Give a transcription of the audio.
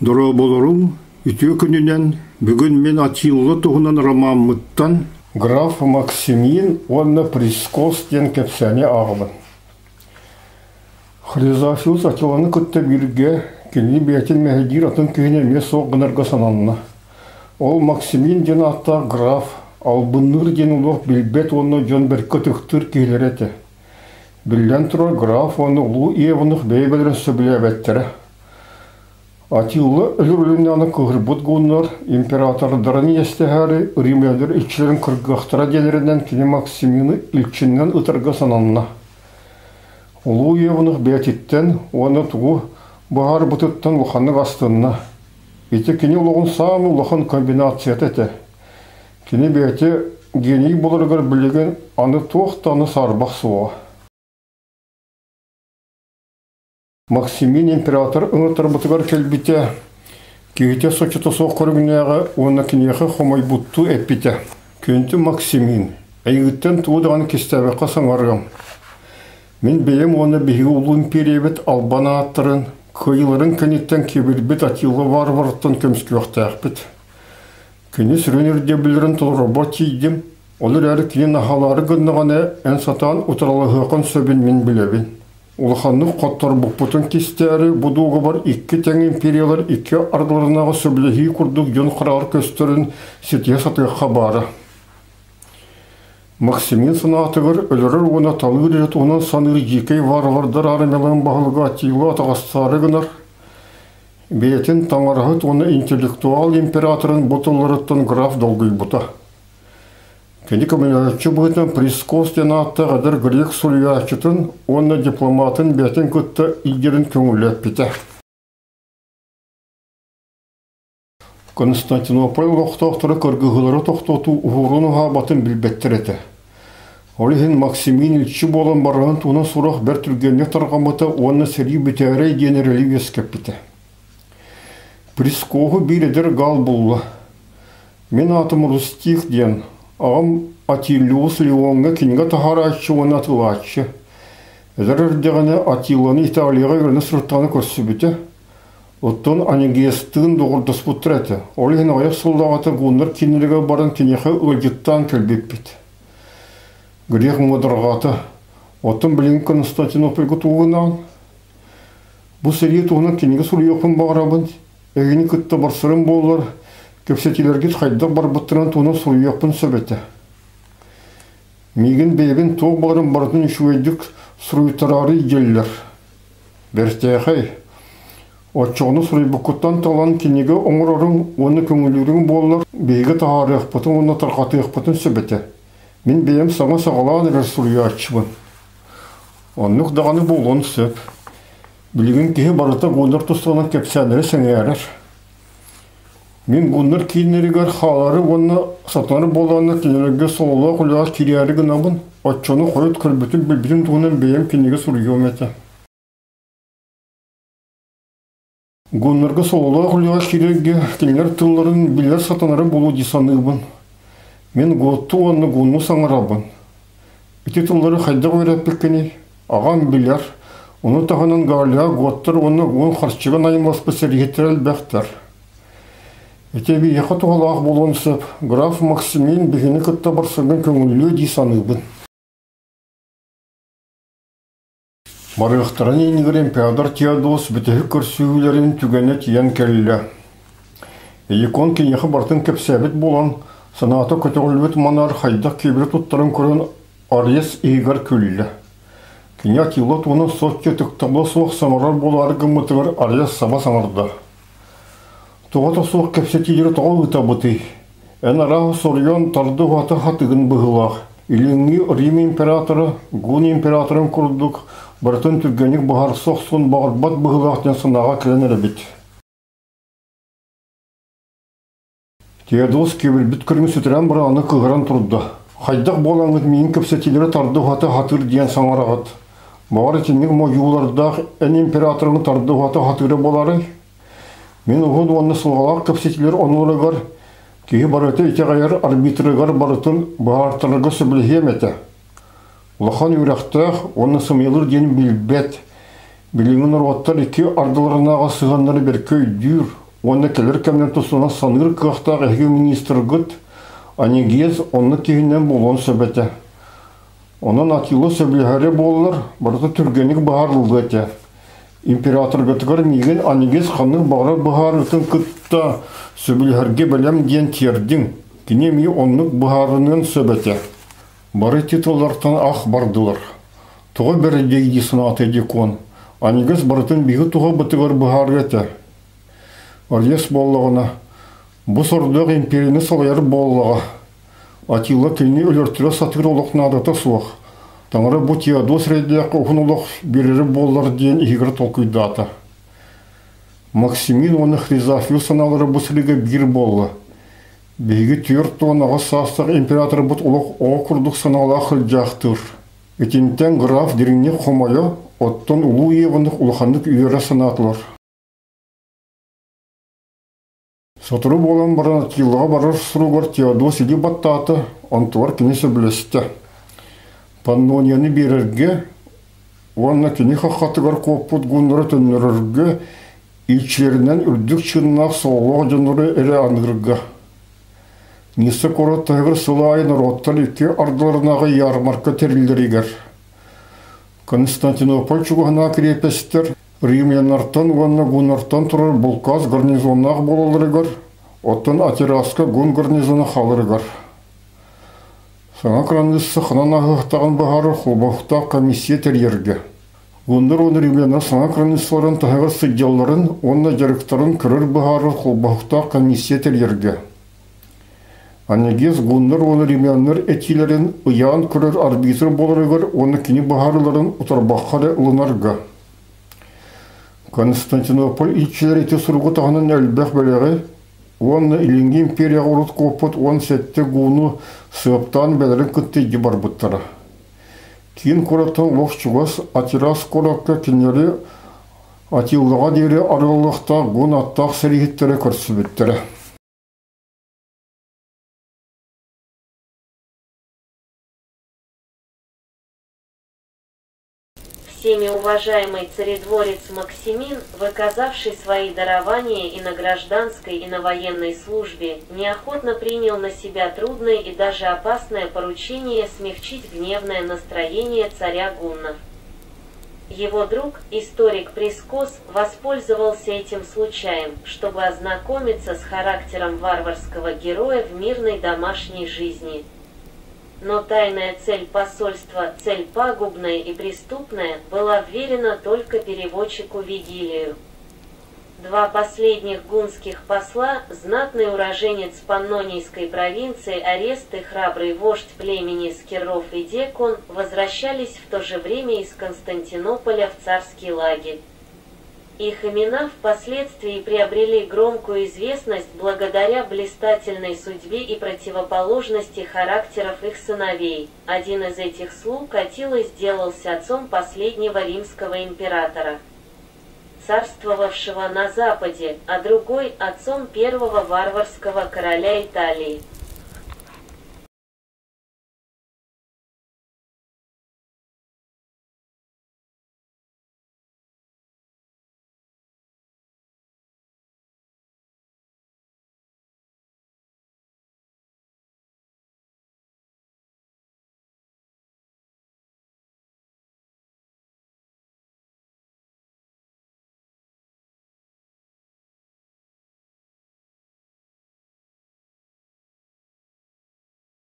Дорооболоруҥ, үтүө күнүнэн! Бүгүн мин Атилла туһунан ромаммыттан Граф Максимин уонна Прискос диэн кэпсээни ааҕабын. Хризофилус Атиланы кытта бииргэ кини бэйэтин мэһэйдиир атын киһини эмиэ суох гынарга сананна. Ол Максимин диэн ааттаах граф албынныыр диэн олох билбэт уонна дьон бэркэ ытыктыыр киһилэрэ этэ. Биллэн турар, граф уонна улуу Иеванов бэйэ-бэйэлэрин сөбүлээбэттэрэ. Атилла өлөр-өлүннэҕинэ кыыһырбыт гуннар императордарын иэстэһээри римляннар илчилэрин кыргыахтара диэнэринэн кини Максимины илчиннэн ытарга сананна. Улуу Иеванов бэйэтиттэн уонна тугу быһаарбытыттан улаханнык астынна. Ити кини олоҕун саамай улахан комбинацията этэ. Кини бэйэтэ гений буоларыгар билигин аны туох даҕаны саарбах суоҕа. Максимин император ыҥыртарбытыгар кэлбитэ, киһитэ соччото суох көрүҥнээҕэ уонна киниэхэ хомойбуттуу эппитэ: «Күндү Максимин, эйигиттэн тугу даҕаны кистээбэккэ саҥарыам. Мин бэйэм уонна биһиги улуу империябыт албан ааттарын, кыайыыларын кэнниттэн кибирбит Атилла варварыттан көмүскүөхтээхпит. Кини сүрүн ирдэбиллэрин толорорбор тиийдим, ол эрээри кини наһаалаары гыннаҕына эн сатаан утарылаһыаххын сөбүн мин билэбин. Улаханнык хотторбуппутун кистээри бу дуогабар икки тэҥ империялар икки ардыларынааҕы сөбүлэһии курдук дьон хараҕар көстөрүн ситиһэ сатыахха баара. Максимин санаатыгар өлөрөр уонна талыыр эрэ туһунан саныыр дьиикэй варвардар армияларын баһылыга Атилла атаҕастаары гынар, бэйэтин таҥараһыт уонна интеллектуал императорын бу тылларыттан граф долгуйбута. Кини көмөлөһөөччү быһыытынан Прискос диэн ааттаах эдэр грек суруйааччытын уонна дипломатын бэйэтин кытта илдьэрин көҥүллэппитэ. Константинополь олохтоохторо кыргыһыылары тохтотуу уһуурун уһаабатын билбэттэр этэ. Ол иһин Максимин илчи буолан барарын туһунан сурах бэрт түргэнник тарҕаммыта уонна сэрии бүтээрэй диэн эрэли үөскэппитэ. Прискоһу биир эдэр гаал булла. Мин аатым Рустих диэн, аҕам Атиллиус Леоҥҥа кинигэ таһаарааччы уонна атыылааччы. Эдэр эрдэҕинэ Атилланы Италияҕа үөрэнэ сырыттаҕына көрсүбүтэ. Оттон Анегиастыын доҕордоспуттар этэ. Ол иһин аҕыйах сыллааҕыта гуннар кииннэригэр баран киниэхэ ыалдьыттаан кэлбиппит. Грех муодарҕаата. Оттон билигин Константинопольга тугунаан? Бу сэрии туһунан кинигэ суруйуохпун баҕарабын. Эһигини кытта барсарым буоллар, кэпсэтиилэргит хайдах барбыттарын туһунан суруйуохпун сөп этэ. Миигин бэйэбин туох баҕарым барытын үчүгэйдик суруйтараары илдьэллэр. Бэртээхэй. Оччоҕуна суруйбуккуттан талан кинигэ оҥороруҥ уонна көҥүлүүрүҥ буоллар, биһиги таһаарыахпытын уонна тарҕатыахпытын сөп этэ. Мин бэйэм саҥа саҕалаан эрэр суруйааччыбын. Оннук даҕаны буолуон сөп. Билигин киһи барыта гуннар тустарынан кэпсээннэри сэҥээрэр. Мин гуннар кииннэригэр хаалары уонна сатанар буоллаҕына кинилэргэ сололоох үлэҕэ киирээри гынабын, оччону хойут көрбүтүм-билбитим туһунан бэйэм кинигэ суруйуом этэ. Гуннарга сололоох үлэҕэ киирэргэ кинилэр тылларын билэр сатанары буолуо дии саныыбын. Мин готту уонна гунну саҥарабын. Ити тыллары хайдах үөрэппиккиний? Аҕам билэр. Ону таһынан Галя готтар уонна гун харчыга наймыласпыт сэрииһиттэрэ элбэхтэр. Ити биһиэхэ туһалаах буолуон сөп. Граф Максимин биһини кытта барсаргын көҥүллүө дии саныыбын. Барыахтарын иннигэр император Теодос бүтэһик көрсүһүүлэрин түгэнэ тиийэн кэллэ. Эйикон киниэхэ барытын кэпсээбит буолан, санаата көтөҕүллүбүт манар хайдах киэбирэ туттарын көрөн Арес иһигэр күллэ. Кини Атилла туһунан соччо ытыктабыла суох саҥарар буолаары гыммытыгар Арес саба саҥарда. Тоҕото суох кэпсэтиилэри тоҕо ыытабытый? Эн арааһа соруйан тарды-уһата хатыгын быһыылаах. Илиҥҥи Рим императора, Гун императорын курдук барытын түргэнник быһаарса охсуон баҕарбат быһыылаах диэн санааҕа кэлэн эрэбит. Теодос киэбирбит көрүҥү сүтэрэн баран аны кыыһыран турда. Хайдах буолаҥҥыт миигин кэпсэтиилэри тарды-уһата хатыыр диэн саҥараҕыт. Баҕар итинник модьуулардаах эн императорыҥ тарды-уһата хатыыра буолаарай? Мин уһун уонна сылҕалаах кэпсэтиилэр оннуларыгар киһи барыта итэҕэйэр арбитрыгар барытын быһаартарарга сөбүлэһиэм этэ. Улахан үөрэхтээх уонна сымыйалыыр диэн билбэт, билиҥҥи норуоттар икки ардыларынааҕы сыһыаннары бэркэ өйдүүр, Уонна кэлэр кэмнэр тустарынан саныыр кыахтаах эһиги министргыт Анегиез оннук киһинэн буолуон сөп этэ. Онон Атила сөбүлэһэрэ буоллар, барыта түргэнник быһаарыллыа этэ. Императоргытыгар миигин Анегиз ханнык баҕарар быһаарыытын кытта сөбүлэһэргэ бэлэм диэн тиэрдиҥ. Кини эмиэ оннук быһаарыныан сөп этэ. Бары титуллартан ах бардылар. Тоҕо бэрдэй дии санаата дьокуон. Анегиз барытын биһиги туһабытыгар быһаарыа этэ. Арьес буоллаҕына, бу сордоох империяны салайар буоллаҕа. Атилла кинини өлөртөрө сатыыр олох наадата суох. Таҥара бу Теодос эрэйдээххэ уһун олох биэрэрэ буоллар диэн иһигэр толкуйдаата. Максимин уонна Хризафиус санаалара бу сырыыга биир буолла. Биһиги 48 саастаах императорбыт олох оҕо курдук санаалаах сылдьаахтыыр. Итинтэн граф дириҥник хомойо, оттон улуу Иеваны улаханнык үөрэ санаатылар. Сотору буолан баран Атилаҕа барар суругар Теодос илии баттаата, онтугар кини сөбүлэстэ. Паннонияны биэрэргэ уонна кини хаххатыгар куоппут гуннары төннөрөргө илчилэринэн үрдүк чыыннаах сололоох дьоннору эрэ аныырга. Ницца куорат таһыгар сыл аайы норуоттар икки ардыларынааҕы ярмарка тэриллэригэр Константинополь чугаһынааҕы кириэппэстэр Римляннартан уонна гуннартан турар булкаас гарнизоннаах буолалларыгар, оттон Атераска гун гарнизона хааларыгар. Саҥа кыраныысса ханан аһыахтааҕын быһаарар холбоһуктаах комиссия тэрийэргэ. Гуннар уонна римляннар саҥа кыраныыссаларын таһыгар сылдьалларын уонна дьарыктарын көрөр быһаарар холбоһуктаах комиссия тэрийэргэ. Анегиз гуннар уонна римляннар этиилэрин ыйаан көрөр арбитр буоларыгар уонна кини быһаарыыларын утарбахха эрэ ылынарга. Константинополь иччилэрэ ити суругу таһынан элбэх бэлэҕи уонна Илиҥҥи империяҕа урут куоппут 17 гууну сыаптаан бэлэрин кытта илдьэ барбыттара. Киин куораттан олох чугас Атирас куоракка кинилэри Атиллаҕа диэри арыаллыахтаах гун аттаах сэрииһиттэрэ көрсүбүттэрэ. Всеми уважаемый царедворец Максимин, выказавший свои дарования и на гражданской, и на военной службе, неохотно принял на себя трудное и даже опасное поручение смягчить гневное настроение царя гуннов. Его друг, историк Прискос, воспользовался этим случаем, чтобы ознакомиться с характером варварского героя в мирной домашней жизни. Но тайная цель посольства, цель пагубная и преступная, была вверена только переводчику Вигилию. Два последних гунских посла, знатный уроженец Паннонийской провинции Арест и храбрый вождь племени Скиров и Декон, возвращались в то же время из Константинополя в царский лагерь. Их имена впоследствии приобрели громкую известность благодаря блистательной судьбе и противоположности характеров их сыновей. Один из этих слуг Атила сделался отцом последнего римского императора, царствовавшего на Западе, а другой – отцом первого варварского короля Италии.